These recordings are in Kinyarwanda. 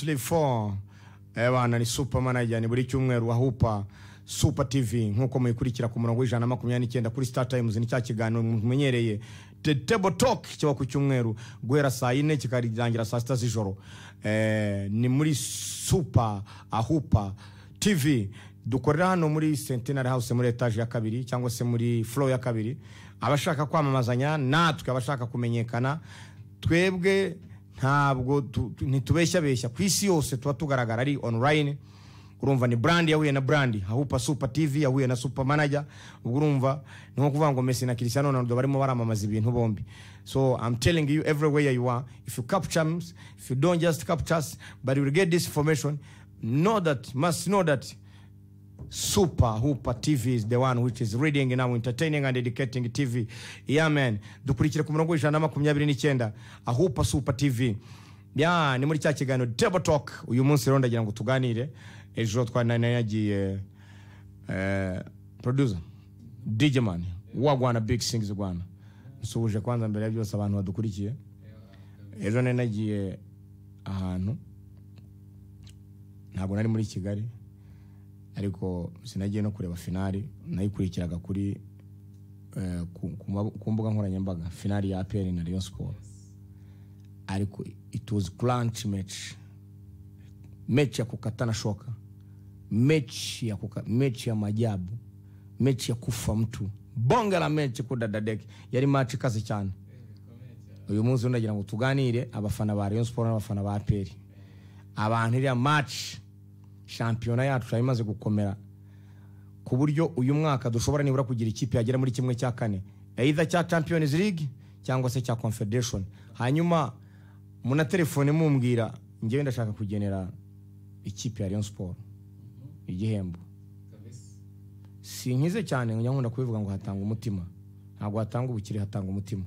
3 4. Ebana ni Super Manager, ni buri cyumweru ahupa Super TV nkuko muyikurikira ku murongo w'129 kuri Star Times. Ni cya kiganiro mumenyereye, The Table Talk, kiba ku cyumweru guhera saa 4 kikarangira saa 6 z'ijoro. Ni muri Super Ahupa TV, dukorera hano muri Centenary House, muri etage ya kabiri cyangwa se muri floor ya kabiri. Abashaka kwamamazanya natwe, abashaka kumenyekana, twebwe ntabwo ntitubeshya ku isi yose, tuba tugaragara ari online. Urumva ni brand yahuye na brand, Ahupa Super TV yahuye na Super Manager. Ubwo urumva ni nko kuvuga ngo Messi na Cristiano Ronaldo barimo baramamaza ibintu bombi. So I'm telling you, everywhere you are, if you capture us, if you don't just capture us but you will get this information, know that, must know that Super Hupa TV is the one which is reading now, entertaining and educating TV. Yeah man, dukurikire ku murongo w'129 Ahupa Super TV. Ya, ni muri cya kiganiro Table Talk. Uyu munsi rero ndagira ngo tuganire. Ejo twari yagiye producer DJ man wagwana big things Rwanda. Nsuhuje kwanza mbere ya byose abantu badukurikiye. Ejo nari nagiye ahantu, ntabwo nari muri Kigali, ariko sinagiye no kureba finali, nayikurikiraga kuri ku mbuga nkoranyambaga, finali ya APR na Rayon Sport. Ariko it was crunch match, mechi ya kukatana shoka, mechi ya majabu, mechi ya kufa mtu, bonge la mechi kudadadeke, yari match ikaze cyane. Uyu munsi ndagira ngo tuganire abafana ba Rayon Sport n'abafana ba APR. Abantu iriya match, shampiyona yacu imaze gukomera ku buryo uyu mwaka dushobora nibura kugira ikipe yagera muri 1/4, either cya Champions League cyangwa se cya Confederation. Hanyuma muna telefone mumbwira, njyewe ndashaka kugenera ikipe ya Rayon Sport igihembo. Sinkize cyane, njya nkunda kubivuga ngo hatanga umutima, ntabwo hatanga ubukire, hatanga umutima.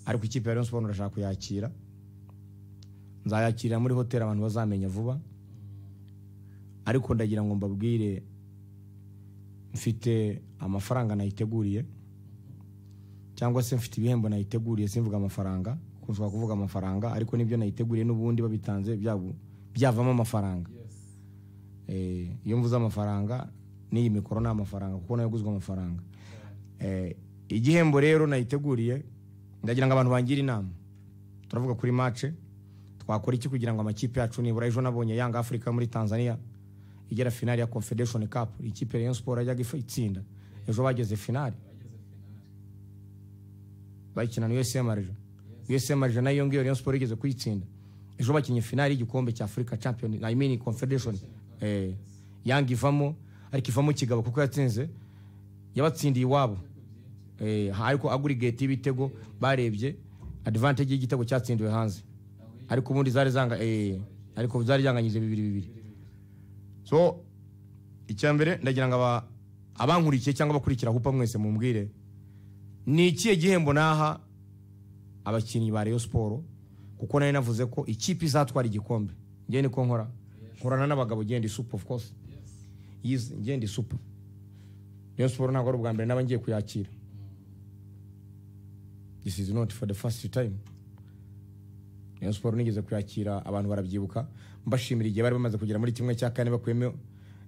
Ariko ikipe ya Rayon Sport ndashaka kuyakira, nzayakira muri hotel, abantu bazamenya vuba. Ariko ndagira ngo mbabwire, mfite amafaranga nayiteguriye, cyangwa se mfite ibihembo nayiteguriye. Simvuga amafaranga kuko nshobora kuvuga amafaranga, ariko nibyo nayiteguriye n'ubundi babitanze byavamo amafaranga. Iyo mvuze amafaranga, n'iyi mikoro ni amafaranga kuko nayo yaguzwe amafaranga. Igihembo rero nayiteguriye, ndagira ngo abantu bangire inama. Turavuga kuri match, twakora iki kugira ngo amakipe yacu nibura. Ejo nabonye Young Africa muri Tanzania igera finali ya Confederation Cup, ikipe ya Rayon Sport yajyaga itsinda, ejo bageze finali bakina na USM Alger. USM Alger nayo ngiyo Rayon Sport igeze kuyitsinda. Ejo bakinye finali y'igikombe cya Africa Champion, I mean Confederation. Young ivamo, ariko ivamo kigabo kuko yatsinze, yabatsindiye iwabo. Ariko aggregate y'ibitego barebye advantage y'igitego cyatsindiwe hanze, ariko ubundi zari zanga, ariko zari zanganyije 2-2. So icyambere ndagira ngo abankurikiye cyangwa abakurikira Hupa mwese mumbwire, ni ikihe gihembo naha abakinnyi ba Rayon Sport, kuko nari navuze ko ikipe izatwara igikombe. Ngiye niko nkora, nkorana n'abagabo, genda super of course. Yes, ngende super. Rayon Sport ntabwo ari ubwa mbere naba ngiye kuyakira. This is not for the first time. Rayon Sport nigeze kuyakira, abantu barabyibuka, mbashimira igihe bari bamaze kugera muri 1/4 bakuyemo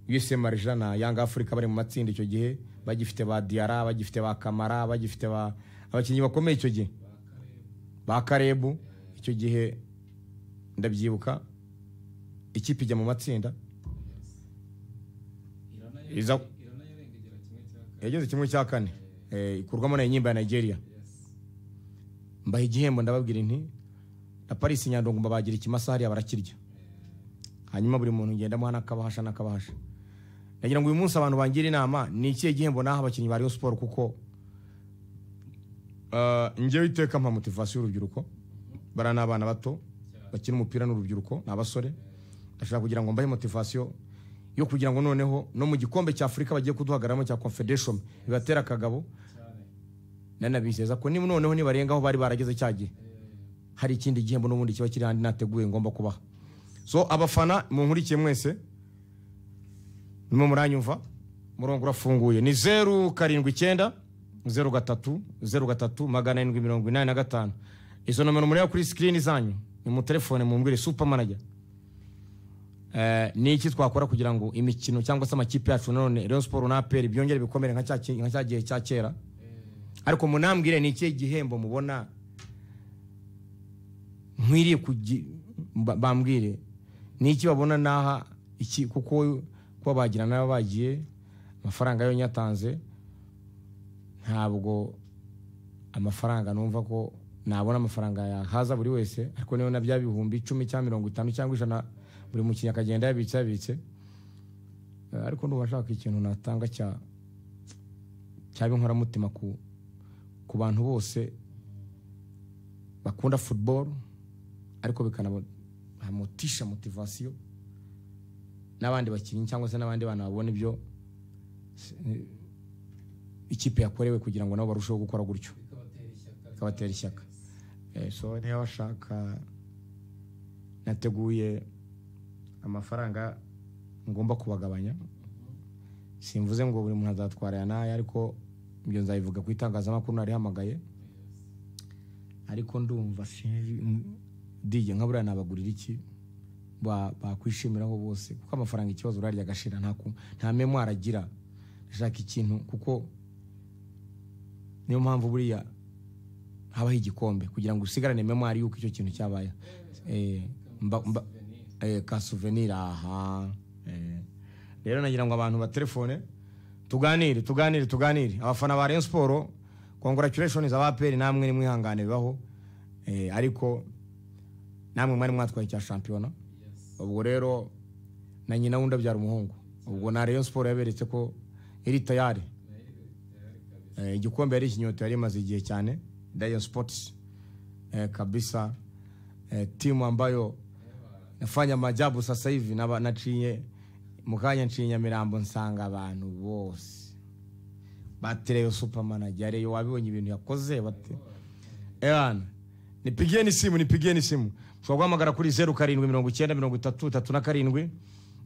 USM Alger na Young Africa bari mu matsinda. Icyo gihe bagifite ba Diarra, bagifite ba Kamara, bagifite ba abakinnyi bakomeye icyo gihe, ba Karebu. Icyo gihe ndabyibuka ikipe ijya mu matsinda yageze 1/4, ikurwamo na Enyimba ya Nigeria. Mbaha igihembo, ndababwira nti na Paris Nyandongo mbabagira ikimasa hariya barakirya. Hanyuma buri muntu ngenda muha nakabahasha nakabahasha. Ndagira ngo uyu munsi abantu bangira inama, ni ikihe gihembo naha abakinnyi ba Rayon Sport, kuko njyewe iteka mpa motivation y'urubyiruko, bara n'abana bato bakina umupira n'urubyiruko n'abasore. Ndashaka kugira ngo mbahe motivation yo kugira ngo noneho no mu gikombe cya Afrika bagiye kuduhagaramo cya Confederation bibatera akagabo. Nanabizeza ko niba noneho nibarengaho bari barageze cyagiye, hari ikindi gihembo n'ubundi kiba kiri handi nateguye ngomba kubaha. So abafana munkurikiye mwese, nimwe muranyumva, murongo urafunguye ni 079 03 03 785. Izo nomero mureba kuri screen zanyu, ni mu telefone mumbwire Super Manager. Ni iki twakora kugira ngo imikino cyangwa se amakipe yacu nanone Rayon Sport na APR byongere bikomere nka cya gihe cya kera? Ariko munambwire, ni ikihe gihembo mubona nkwiriye bambwire ni iki babona naha iki, kuko kuba bagira n'aba bagiye amafaranga yo nyatanze, ntabwo amafaranga numva ko nabona amafaranga yahaza buri wese, ariko niyo na bya 10,000 cyangwa 50 cyangwa 100 buri mukinnyi akagenda yabitse. Ariko ndumva nshaka ikintu natanga cyaba inkoramutima ku bantu bose bakunda football, ariko bikanabamotisha motivation n'abandi bakinnyi cyangwa se n'abandi bana babona ibyo ikipe yakorewe, kugira ngo nabo barusheho gukora gutyo, bikabatera ishyaka. So niba bashaka, nateguye amafaranga ngomba kubagabanya. Simvuze ngo buri muntu azatwara aya n'aya, ariko ibyo nzabivuga ku itangazamakuru narihamagaye. Ariko ndumva DJ nka buriya nabagurira iki bakwishimiraho bose, kuko amafaranga ikibazo urarya agashira, nta memoire agira. Ndashaka ikintu, kuko niyo mpamvu buriya habaho igikombe, kugira ngo usigarane memoire y'uko icyo kintu cyabaye. Ka souvenir. Aha rero nagira ngo abantu batelefone tuganire tuganire tuganire. Abafana ba Rayon Sport, congratulations. Aba APR namwe nimwihangane bibaho, ariko namwe mwari mwatwaye cya shampiyona. Ubwo rero na nyina wundi abyara umuhungu, ubwo na Rayon Sport yaberetse ko iri tayari. Igikombe yari ikinyota, yari imaze igihe cyane. Rayon Sports kabisa, timu ambayo nafanya maajabu sasa hivi. Naciye mukanya, nciye Nyamirambo, nsanga abantu bose batereyo super manager Rayon, wabibonye ibintu yakoze bate. Ewana, nipigieni simu, nipigieni simu. Ushobora guhamagara kuri 0790 30 37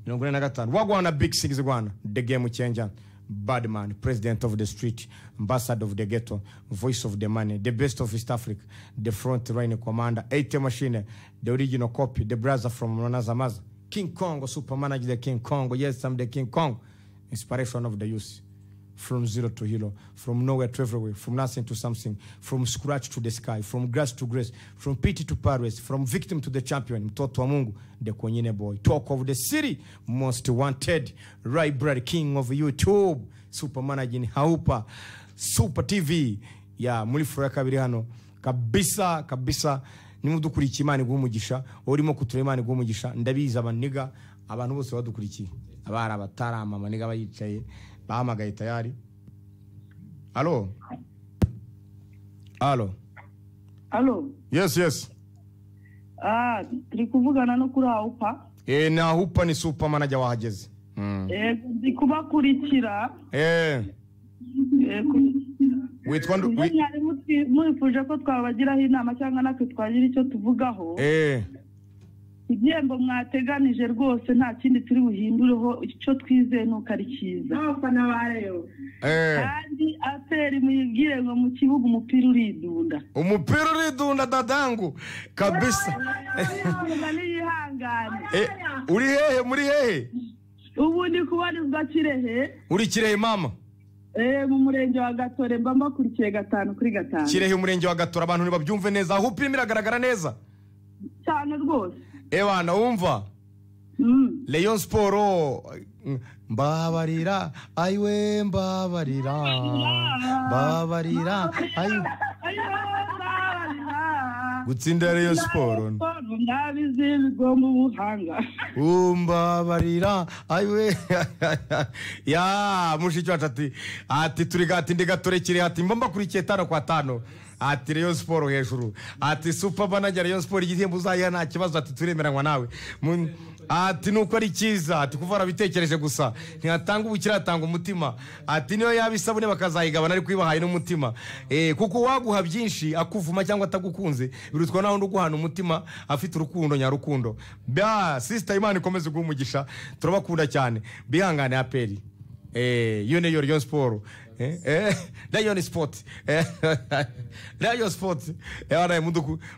45. Wagwana Big Six Rwanda, the game changer, badman, president of the street, ambassador of the ghetto, voice of the money, the best of East Africa, the front line commander, ATM machine, the original copy, the brother from Mwanza, King Kong, super manager, the King Kong. Yes, I'm the King Kong, inspiration of the youth. From zero to hero, from nowhere to everywhere, from nothing to something, from scratch to the sky, from grass to grace, from pity to Paris, from victim to the champion, mtoto wa Mungu, the Konyine boy, talk of the city, most wanted, library king of YouTube, super manager in Haupa, Super TV, ya muri furo ya kabiri hano, kabisa kabisa. Nimudukurikiye, Imana iguhe umugisha, urimo kutura, Imana iguhe umugisha. Ndabizi abaniga, abantu bose badukurikiye, abari abatarama, amaniga bayicaye bahamagaye tayari. Allo, allo. Allo. Yes. Ah, turi kuvugana no kuri Aupa. Na Hupa ni super manager wahageze. Ndi kubakurikira. Yego. Witwa Ibyo mwari mwifuje ko twabagiraho inama cyangwa natwe twagira icyo tuvugaho. Igihembo mwateganije rwose nta kindi turi buhindureho, icyo twizeye nuko ari cyiza. N'abafana ba Rayon. Kandi APR muyibwire ngo mu kibuga umupira uridunda. Umupira uridunda dadangu kabisa. Niyihangane. Uri hehe, muri hehe? Ubu ndi kubarizwa Kirehe. Uri Kirehe mama? Mu murenge wa Gatore, mba mbakurikiye 5 kuri 5. Kirehe umurenge wa Gatore, abantu ntibabyumve neza, aho upima iragaragara neza cyane rwose. Ewana wumva Rayon Sport, mbabarira ayiwe, mbabarira, mbabarira ayiwe, gutsinda Rayon Sport Ndabizi bigomba ubuhanga. Umbabarira ayiwe. Ya mushiki wacu ati turi gati ndi Gatore Kirehe, ati mba mbakurikiye 5 kwa 5, ati Rayon Sport hejuru, ati super manager Rayon Sport igihembo uzayiha nta kibazo, ati turemeranywa nawe. Ati nuko ari cyiza, ati kuva warabitekereje gusa ntihatanga ubukire atanga umutima, ati niyo yaba isabune bakazayigabana ariko ibahaye n'umutima. Kuko waguha byinshi akuvuma cyangwa atagukunze birutwa naho uguhana umutima afite urukundo nyarukundo. Ba sister, Imana ikomeze guha umugisha, turabakunda cyane, bihangane APR. Iyo niyo Rayon Sport. Rayon Sport, Rayon Sport,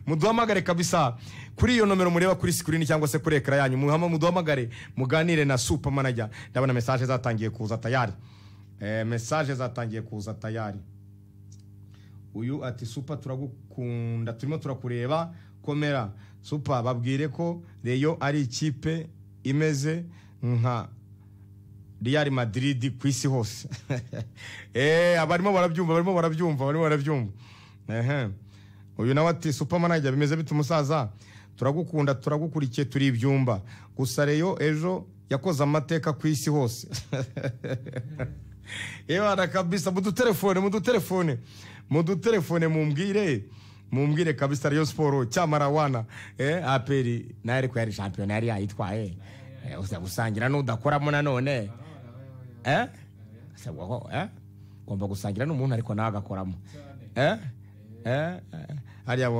muduhamagare kabisa kuri iyo nomero mureba kuri screen cyangwa se kuri ekara yanyu, muduhamagare muganire na Super Manager. Ndabona message zatangiye kuza tayari, message zatangiye kuza tayari. Uyu ati Super turagukunda, turimo turakureba, komera Super, babwire ko Rayon ari ikipe imeze nka Real Madrid ku isi hose. Abarimo barabyumva, barimo barabyumva, barimo barabyumva. Uyu nawe ati Super Manager bimeze bite umusaza, turagukunda, turagukurikiye, turi ibyumba gusa Rayon ejo yakoze amateka ku isi hose. Ewana kabisa, mudutelefone, mudutelefone, mudutelefone, mumbwire kabisa Rayon Sport cyamarawana. APR nayo ariko yari shampiyona yari yayitwaye, uza gusangira n'udakoramo nanone, ugomba gusangira n'umuntu ariko nawe agakoramo. Hariya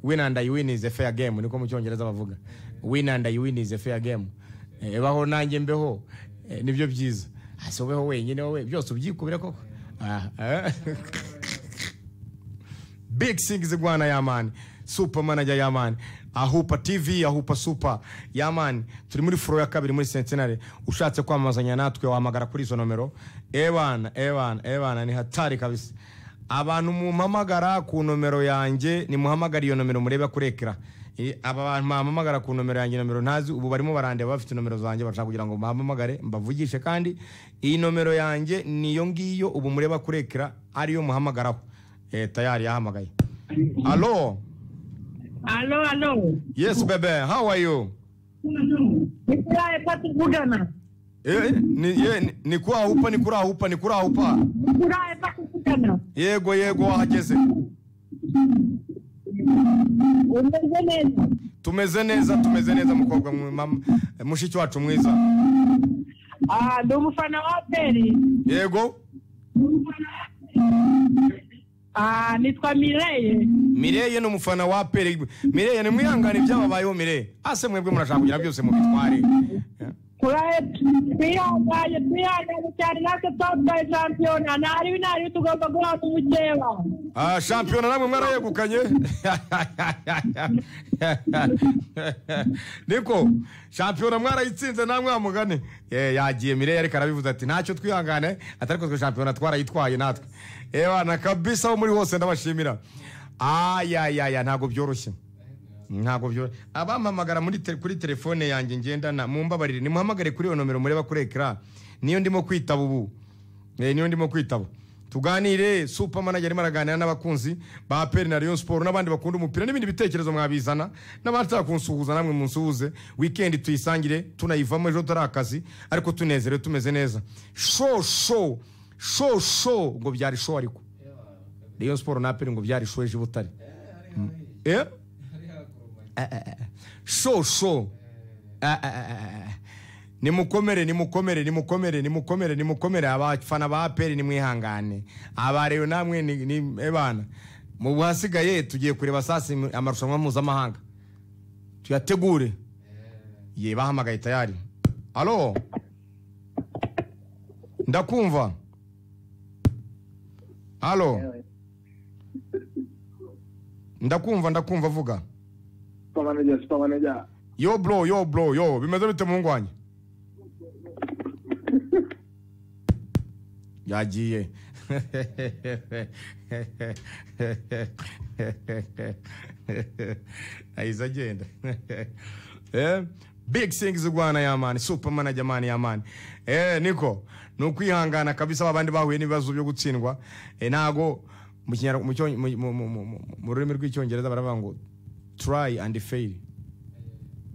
win and I win is a fair game, niko mu cyongereza bavuga, win and I win is a fair game. Baho nanjye mbeho, nibyo byiza, hasi ubeho wenyine wowe byose ubyikubire koko. Big things gwana ya man, Super Manager ya man, Ahupa TV, Ahupa Super ya man. Turi muri floor ya kabiri muri Centenary. Ushatse kwamamazanya natwe wahamagara kuri izo nomero. Ewana ewana ewana, ni hatari kabisa. Abantu mumpamagara ku nomero yanjye, ni muhamagara iyo nomero mureba kuri ekara. Aba bantu bampamagara ku nomero yanjye, nomero ntazi, ubu barimo barandeba bafite nomero zanjye, bashaka kugira ngo bampamagare mbavugishe, kandi iyi nomero yanjye niyo ngiyo ubu mureba kuri ekara ariyo muhamagaraho. Tayari yahamagaye. Allo? Allo, allo. Yes bebe, how are you? Ni kuri Ahupa, ni kuri Ahupa, ni kuri Ahupa. Yego yego, wahageze. Tumeze neza, tumeze neza mukobwa mushiki wacu mwiza. Ndi umufana wa APR. Yego. Nitwa Mireye. Mireye ni umufana wa APR. Mireye ni mwihangane ibyababayeho Mireye. Ase mwebwe murashaka kugira byose mubitware. Twihanganye, twihanganye cyane, natwe twatwaye shampiyona, ntari ntari tugomba guhabwa umukeba. Shampiyona namwe mwarayegukanye. Niko shampiyona mwarayitsinze namwe amugane. Yagiye Mireye ariko arabivuze ati ntacyo twihangane, atariko twe shampiyona twarayitwaye natwe. Ewana kabisa aho muri hose ndabashimira. Ayayaya, ntago byoroshye. Ntago byoroshye. Abampamagara muri kuri telefone yanjye ngendana mumbabarire, nimuhamagare kuri iyo nomero mureba kuri ekara. Niyo ndimo kwitaba ubu. Niyo ndimo kwitaba. Tuganire, Super Manager arimo araganira n'abakunzi ba APR na Rayon Sport n'abandi bakunda umupira n'ibindi bitekerezo mwabizana, n'abashaka kunsuhuza namwe munsuhuze. Weekend tuyisangire, tunayivamo ejo tari akazi, ariko tunezerewe tumeze neza. Show show show show ngo byari show, ariko Rayon Sport na APR ngo byari show ejo butare. Show show. Nimukomere, nimukomere, nimukomere, nimukomere, nimukomere. Abafana ba APR nimwihangane, aba Rayon namwe ni ebana. Mu hasigaye tugiye kureba sasa amarushanwa mpuzamahanga tuyategure. Ye bahamagaye tayari. Allo, ndakumva. Allo, ndakumva, ndakumva, vuga. Super Manager, Super Manager. Yo bro, yo bro, yo bimeze bite muhungu wanjye? Yagiye. Ayiza agenda. Big things gwana ya man, Super Manager man ya man. Niko nukwihangana kabisa, abandi bahuye n'ibibazo byo gutsindwa. Ntago mu rurimi rw'icyongereza baravuga ngo try and fail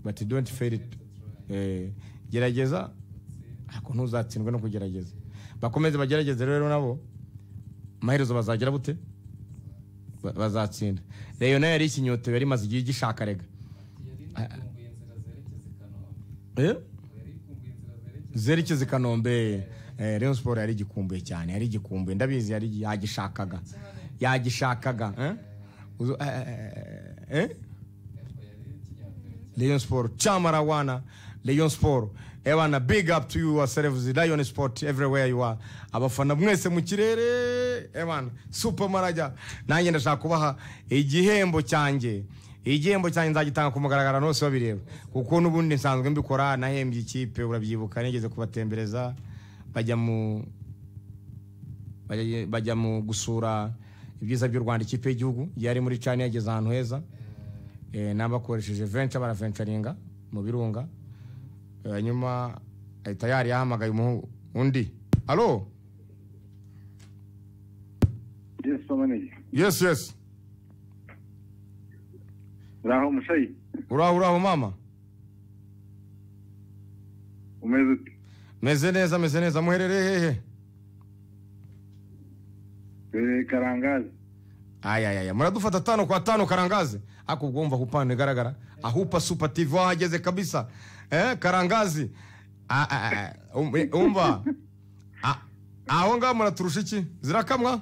but don't fail it. Gerageza ariko ntuzatsindwe no kugerageza. Bakomeze bagerageze rero nabo amaherezo bazagira bute, bazatsinda. Rayon nayo yari ikinyotewe, yari imaze igihe gishaka rega. Zerekeza i Kanombe. Rayon Sport yari igikumbuye cyane, yari igikumbuye, ndabizi, yari yagishakaga, yagishakaga. Rayon Sport chamarawana, Rayon Sport. Ebana, big up to you yourselves, Lion Sport everywhere you are. Abafana mwese mu kirere, ebana, Super Manager. Nanjye ndashaka kubaha igihembo cyanjye. Igihembo cyanjye nzagitanga ku mugaragaro hose babireba. Kuko n'ubundi nsanzwe mbikora, nahembye ikipe, urabyibuka, nigeze kubatembereza bajya mu gusura ibyiza by'u Rwanda, ikipe y'igihugu yari muri China yageze ahantu heza. Nabakoresheje venture, baraventuringa mu birunga. Hanyuma tayari yahamagaye umuhungu undi. Allo? Yes, manager. Yes, yes. Uraho mushayi? Uraho mama. Umeze ute? Meze neza, meze neza. Muherereye hehe? Karangazi. Aya muradufata 5 kwa 5 Karangazi. Ako ubwo hupano igaragara. Ahupa Super TV wahageze kabisa. Karangazi. Umva. Aho ngaho muraturusha iki? Zirakamwa?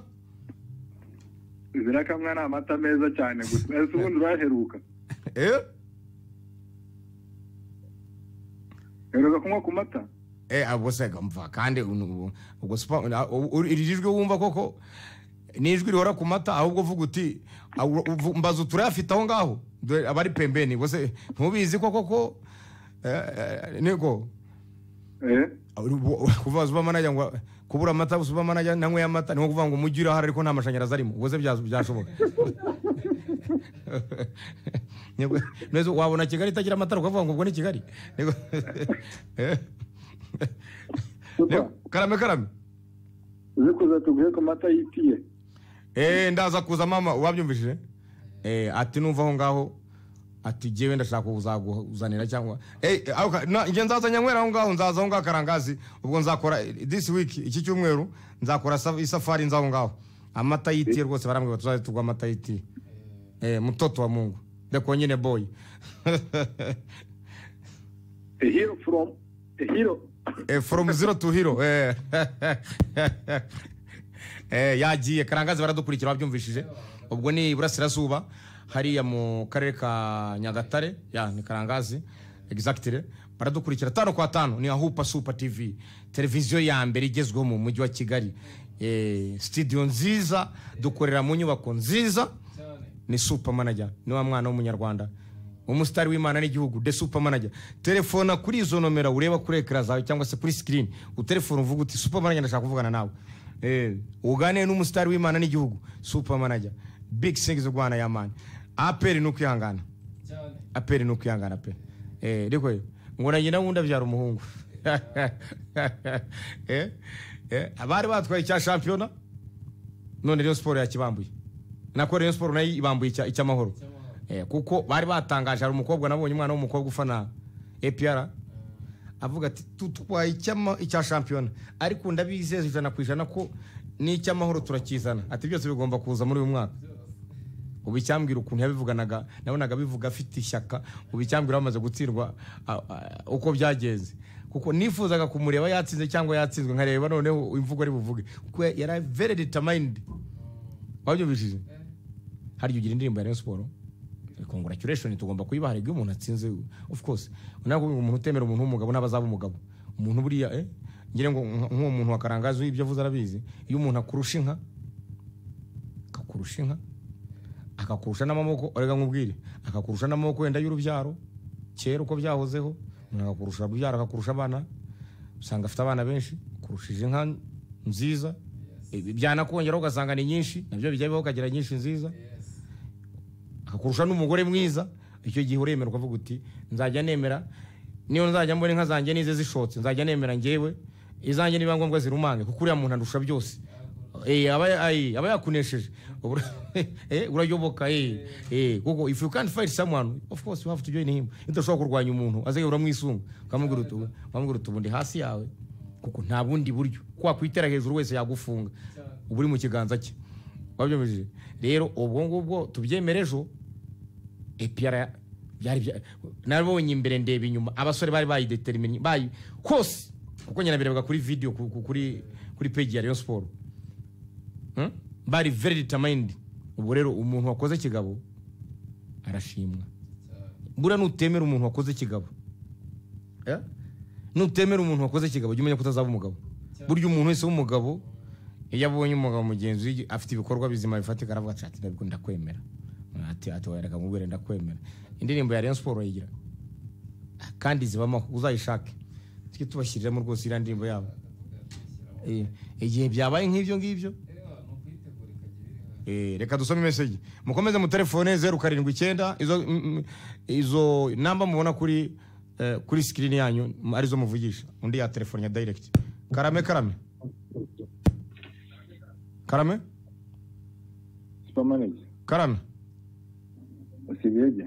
Zirakamwa ni amata meza cyane gusa. Ese ubundi uraheruka? Heruka kunywa ku mata? Abo se gamva kandi ubwo iri jwi wumva koko ni ijwi rihora ku mata, ahubwo uvuga uti mbaza turayafite aho ngaho abari pembeni bose ntubizi koko ko niko kuva Super Manager ngo kubura amata, Super Manager nanywe amata ni kuvuga ngo umujyi urahari ariko nta mashanyarazi arimo, ubwo se byashoboka? Neza wabona Kigali itagira amatara ukavuga ngo ubwo ni Kigali. Karame karame. Uzi tuguhe ku mata yitiye. Ndaza kuza mama, wabyumvishije? Ati numva aho ngaho ati jewe ndashaka kuzaguzanira cyangwa nge nzaza nyanywera aho ngaho, nzaza aho ngaho Karangazi. Ubwo nzakora this week, iki cyumweru nzakora isafari nza aho ngaho. Amata yitiye rwose barambwira tuzaze tugwa amata yitiye. Mtoto wa Mungu. Ndeko nyine boy. A hero from a hero. From zero to hero. Yagiye Karangazi baradukurikira babyumvishije. Ubwo ni Iburasirazuba hariya mu karere ka Nyagatare, ya ni Karangazi exactly. Baradukurikira 5 kwa 5 ni Ahupa Super TV, televiziyo ya mbere igezweho mu mujyi wa Kigali. Studio nziza, dukorera mu nyubako nziza. Ni Super Manager, ni wa mwana w'umunyarwanda, umusitari w'Imana n'igihugu, the Super Manager. Telefona kuri izo nomero ureba kuri ekara zawe cyangwa se kuri screen, utelefone uvuga uti Super Manager ndashaka kuvugana nawe. Ugane n'umusitari w'Imana n'igihugu, Super Manager. Big things Rwanda ya man. APR ni ukwihangana. APR ni ukwihangana pe. Riko ngo na nyina wundi abyara umuhungu. Abari batwaye cya championa none Rayon Sport yakibambuye. Nako Rayon Sport nayo ibambuye icyamahoro. Kuko bari batangaje, hari umukobwa nabonye umwana w'umukobwa ufana APR avuga ati tutwaye icya championa ariko ndabizeza 100% ko n'icyamahoro turakizana, ati byose bigomba kuza muri uyu mwaka. Ubu icyambwira ukuntu yabivuganaga, nabonaga bivuga afite ishyaka. Ubu icyambwira bamaze gutsirwa uko byagenze, kuko nifuzaga kumureba yatsinze cyangwa yatsinzwe nkareba noneho imvugo ari buvuge, kuko yari very determined. Wabyumvishije? Hari ugira indirimbo ya Rayon Sport, congratulations tugomba kuyibaha iyo umuntu atsinze. Of course unako umuntu utemera umuntu w'umugabo n'abazaba umugabo, umuntu buriya ngira ngo nk'uwo muntu wa Karangazi ibyo avuze arabizi. Iyo umuntu akurusha inka, akakurusha inka, akakurusha n'amaboko, orega nkubwire, akakurusha n'amaboko wenda y'urubyaro kera uko byahozeho, umuntu akakurusha urubyaro, akakurusha abana, usanga afite abana benshi, kurushije inka nziza, byanakongeraho ugasanga ni nyinshi, nabyo bijya bibaho ukagira nyinshi nziza, akakurusha n'umugore mwiza. Icyo gihe uremera ukavuga uti nzajya nemera, niyo nzajya mbona inka zanjye nize zishotse, nzajya nemera ngewe izanjye niba ngombwa zirumange, kuko uriya muntu andusha byose. Aba yakunesheje. Urayoboka. Kuko if you can't fight someone, of course you have to join him. Udashobora kurwanya umuntu aze uramwisunga ukamubwira uti ubundi hasi yawe, kuko nta bundi buryo kwa kwitera hejuru wese yagufunga, ubu uri mu kiganza cye. Wabyumvise? Rero ubwo ngubwo tubyemere ejo APR byari nabonye imbere ndeba inyuma, abasore bari bayidetermine bayi kose, kuko nyina birebwa kuri video kuri page ya Rayon Sport. Bari very determined. Ubwo rero umuntu wakoze kigabo arashimwa. Bura nutemera umuntu wakoze kigabo, Nutemera umuntu wakoze kigabo, jya umenya ko utazaba umugabo. Burya umuntu wese w'umugabo iyo abonye umugabo mugenzi we afite ibikorwa bizima bifatika, aravuga ati ndakwemera. Ati wereka mubwire ndakwemera. Indirimbo ya Rayon Sport yigira kandi zibamo, uzayishake tujye tubashyiriramo rwose iriya ndirimbo yabo. Igihe byabaye nk'ibyo ngibyo, reka dusome message, mukomeze mu telefone 079 izo namba mubona kuri kuri screen yanyu arizo muvugisha. Undi ya telefone ya direct. Karame karame karame Supermanager karame Osibirege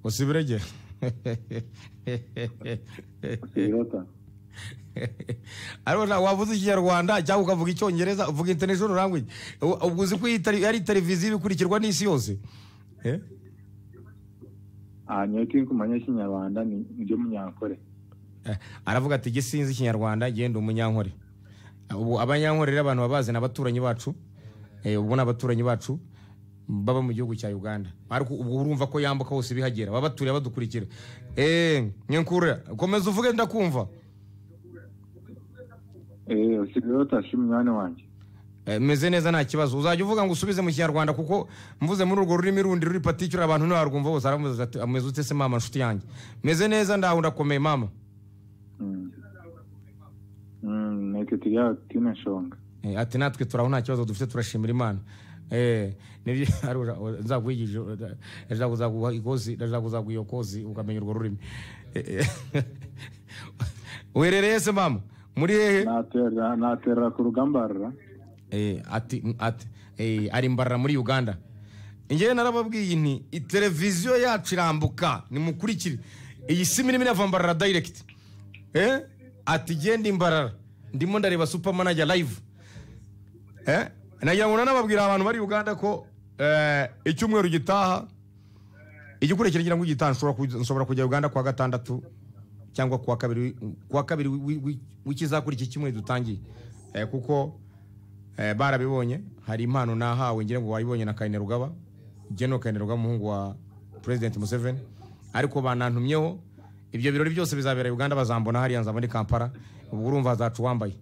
Osibirege Osibirota. Ariko wavuze ikinyarwanda cyangwa ukavuga icyongereza, uvuga international language, ubwo uzi ko ari televiziyo ibikurikirwa n'isi yose. Nyowe tinkumanya ikinyarwanda ni umunyankore. Aravuga ati jye sinzi ikinyarwanda, genda umunyankore. Ubu abanyankore rero abantu babazi n'abaturanyi bacu, ubwo n'abaturanyi bacu baba mu gihugu cya Uganda, ariko ubwo urumva ko yambuka hose bihagera, babaturiye badukurikira. Nyankura komeza uvuge ndakumva. Osibirota shi mwana wanjye. Meze neza nta kibazo. Uzajya uvuga ngo usubize mu kinyarwanda, kuko mvuze muri urwo rurimi rundi ruri particular abantu ntibarwumva bose. Aramubaza ati ameze ute se mama nshuti yanjye? Meze neza ndaho ndakomeye mama. Neke turiya tinashonga. Ati natwe turaho nta kibazo dufite, turashimira Imana. Nibyo nzakwigisha, ndazakuzaguha ikosi, ndazakuzaguha iyo kosi ukamenya urwo rurimi. Uherereye se mama? Muri hehe? Naterera ku rugamba. Ati ari Mbarara muri Uganda. Njyewe narababwiye nti televiziyo yacu irambuka, nimukurikire iyi si minini irava Mbarara direct. Ati genda Imbarara ndimo ndareba Super Manager live. Nagira ngo nanababwira abantu bari Uganda ko icyumweru gitaha, igikurikira ngira ngo gitaha nshobora kujya Uganda kuwa gatandatu cyangwa kuwa kabiri, kuwa kabiri w'ikizakuri iki cyumweru dutangiye. Kuko barabibonye, hari impano nahawe ngira ngo wayibonye na Kainerugaba, General Kainerugaba umuhungu wa President Museveni, ariko banantumyeho ibyo birori byose bizabera Uganda, bazambona hariya nzaba muri Kampala, ubwo urumva hazacu wambaye.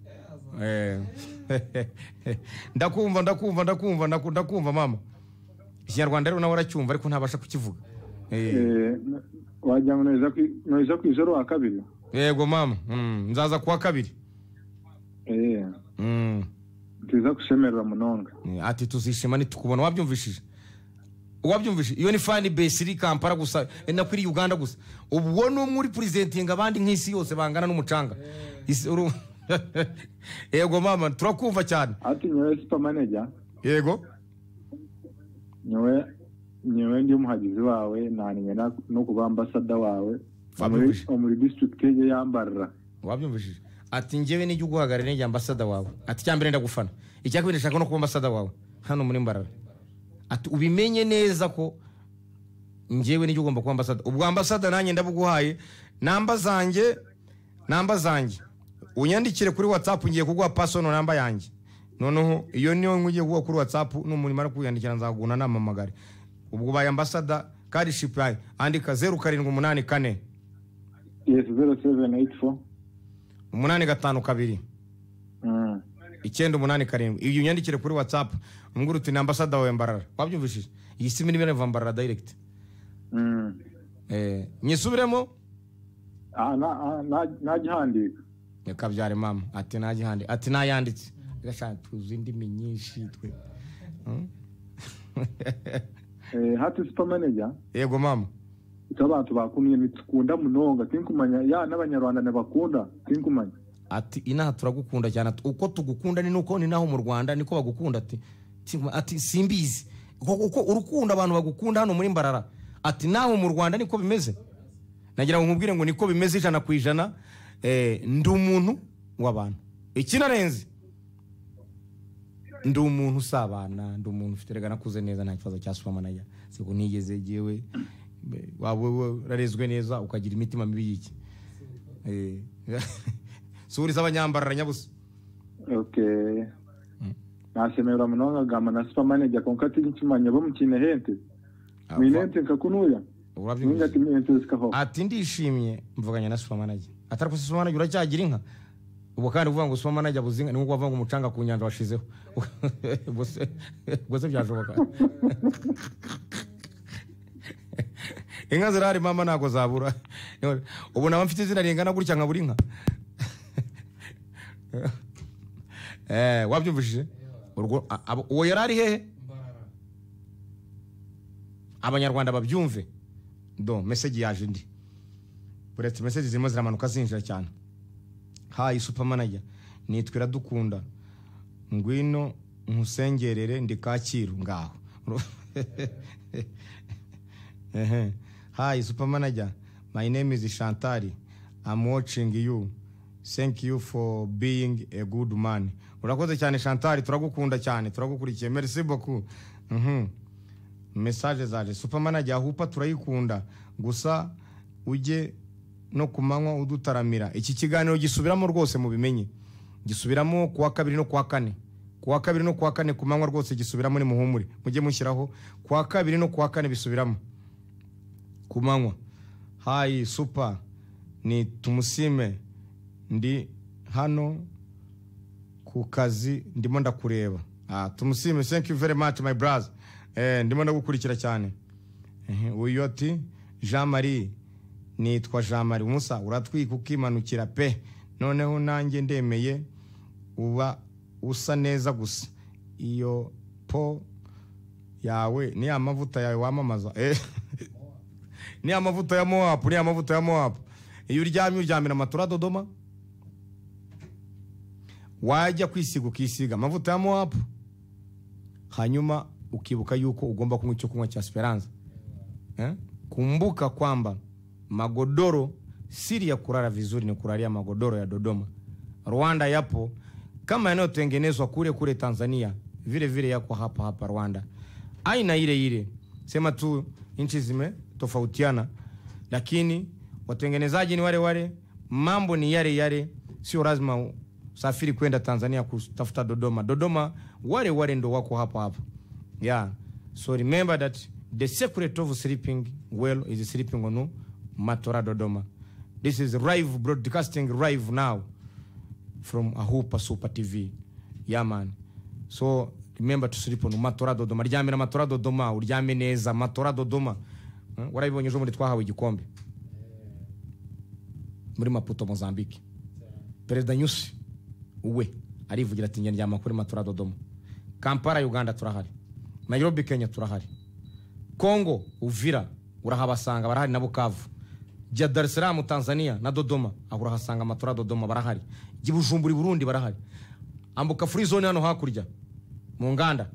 Ndakumva ndakumva ndakumva ndakumva mama. Ikinyarwanda rero nawe aracyumva ariko ntabasha kukivuga. Wajya ngo noza ku ijoro wa kabiri. Yego mama, nzaza kuwa kabiri. Tuza kushemerera munonga. Ati tuzishima nitukubona. Wabyumvishije? Wabyumvishije? Iyo ni fan base iri Kampala gusa, na kuri Uganda gusa. Ubwo numwe uri presenting abandi nk'isi yose bangana n'umucanga. Yego mama, turakumva cyane. Ati nyowe super manager. Yego. Nyowe ndi umuhagizi wawe, naniye no kuba ambassador wawe muri district ye yambarra. Wabyumvishije? Ati njyewe nijye uguhagarara njye ambassador wawe. Ati cyambere ndagufana, icyakabiri ndashaka no kuba ambassador wawe hano muri Mbarara. Ati ubimenye neza ko njyewe nijye ugomba kuba ambassador. Ubwo ambassador nanjye ndabuguhaye, namba zanjye unyandikire kuri WhatsApp, ngiye kuguha personal namba yanjye. Noneho iyo niyo ngiye kuguha kuri WhatsApp, numara kuyandikira nzaguna namamagare. Ubwo baye ambassador kadi ship yawe andika 0784. Yes, 0784 852 987. Iyo unyandikire kuri WhatsApp umbwira uti ni ambassador wawe Mbarara. Wabyumvishije? Iyi si minini irava Mbarara direct. Nyisubiremo. Nagihandika. Kabyare mama ati nagihandi, ati nayanditse. Gashaka tuzi indimi nyinshi twe. Hati super manager. Yego mama. Abantu bakumye nitukunda munonga tinkumanya ya n'abanyarwanda nabakunda tinkumanya. Ati inaha turagukunda cyane, uko tugukunda ni nuko ni naho mu Rwanda niko bagukunda. Ati simbizi uko urukunda abantu bagukunda hano muri Mbarara, ati naho mu Rwanda niko bimeze. Nagira ngo nkubwire ngo niko bimeze 100%. Ndi umuntu w'abantu, ikinarenze ndi umuntu usabana, ndi umuntu ufite rega nakuze neza nta kibazo cya Super Manager, siko nigeze jewe wawe wararezwe neza ukagira imitima mibi yiki. Suriza abanyambarara nyabusa. Okay. Nasemerera munonga gama na Super Manager konka tinkimanya bo mukine hente. Minente nkakunuya. Ati ndishimye mvuganye na Super Manager. Atari ko Supermanager uracyagira inka? Ubwo kandi uvuga ngo Supermanager abuze inka ni nko kuvuga ngo umucanga ku nyanja washizeho. Ubwo se byashoboka? Inka zirahari mama, ntabwo zabura. Ubu naba mfite izina ringana gutya nkabura inka. Wabyumvishije? Uwo yari ari hehe? Abanyarwanda babyumve. Do message yaje indi. Uretse message zirimo ziramanuka zinjira cyane. Hi Supermanager, nitwa Iradukunda, ngwino nkusengerere ndi Kacyiru ngaho. Hi Supermanager, my name is Chantal, I'm watching you, thank you for being a good man. Urakoze cyane Chantal, turagukunda cyane, turagukurikiye, merci beaucoup. Message zaje. Supermanager ahupa turayikunda, gusa ujye no kumanywa udutaramira. Iki kiganiro gisubiramo rwose mubimenye, gisubiramo kuwa kabiri no kuwa kane, kuwa kabiri no kuwa kane kumanywa rwose gisubiramo, ni muhumure mujye mushyiraho kuwa kabiri no kuwa kane bisubiramo kumanywa. Hi Super, ni Tumusime, ndi hano ku kazi ndimo ndakureba. Tumusime, thank you very much my brother. Ndimo ndagukurikira cyane. Uyu ati Jean Marie, nitwa Jean Marie Musa, uratwika ukimanukira pe, noneho nanjye ndemeye uba usa neza gusa iyo po yawe ni amavuta yawe wamamaza. Ni amavuta ya Moab, ni amavuta ya Moab. Iyo uryamye uryamira matora Dodoma, wajya kwisiga ukisiga amavuta ya Moab, hanyuma ukibuka yuko ugomba kunywa icyo kunywa cha Esperanza. Kumbuka kwamba magodoro, siri ya kulala vizuri ni kulalia magodoro ya Dodoma. Rwanda yapo kama yanayotengenezwa kule kule Tanzania, vile vile yako hapa hapa Rwanda, aina ile ile, sema tu nchi zimetofautiana, lakini watengenezaji ni wale wale, mambo ni yale yale. Sio lazima usafiri kwenda Tanzania kutafuta Dodoma. Dodoma wale wale ndo wako hapa hapa. Yeah. So remember that the secret of sleeping well is sleeping on Matora Dodoma. This is live broadcasting live now from Ahupa Super TV. Yeah man. So remember to sleep on Matora Dodoma. Ryamira Matora Dodoma, uryame neza Matora Dodoma. Warabibonye ejo muri twahawe igikombe muri Maputo Mozambique. Perezida Nyusi uwe arivugira ati njye ndyama kuri Matora Dodoma. Kampala Uganda turahari, Nairobi Kenya turahari, Congo Uvira urahabasanga barahari, na Bukavu. Jya Dar es Salaam Tanzania na Dodoma aho urahasanga Matora Dodoma barahari. Jya Bujumbura Burundi barahari. Ambuka free zone hano hakurya mu nganda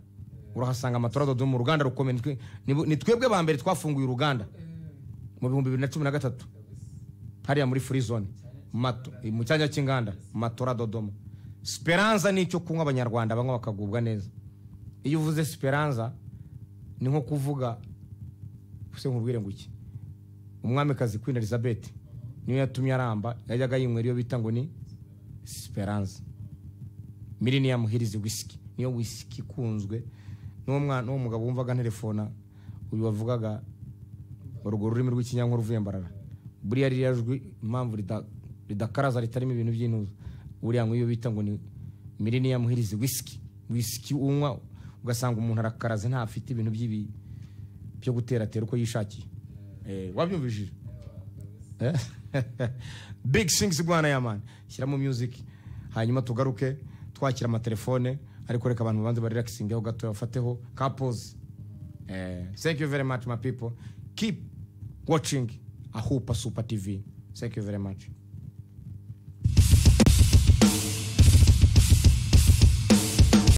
urahasanga Matora Dodoma, uruganda rukomeye. Ni twebwe ba mbere twafunguye uruganda mu 2013 hariya muri free zone mu cyanya cy'inganda Matora Dodoma. Speranza ni icyo kunywa abanyarwanda banywa bakagubwa neza. Iyo uvuze Speranza ni nko kuvuga se nkubwire ngo iki, umwamikazi Queen Elizabeth niyo yatumye aramba, yajyaga yinywera iyo bita ngo ni Speranza. Millennium Hills whisky niyo whisky ikunzwe. N'uwo mwana n'uwo mugabo wumvaga telefona uyu wavugaga urwo rurimi rw'ikinyankuru uvuye Mbarara, buriya ririya jwi impamvu ridakaraza ritarimo ibintu by'intuza, buriya ngo iyo bita ngo ni Millennium Hills whisky. Whisky unywa ugasanga umuntu arakaraze ntafite ibintu by'ibi byo guteratera uko yishakiye. Wabyumvishije? Big things bwana ya man. Shyiramo music hanyuma tugaruke twakira amatelefone, ariko reka abantu banze barelaxingeho gato bafateho ka pause. Thank you very much my people. Keep watching Ahupa Super TV. Thank you very much.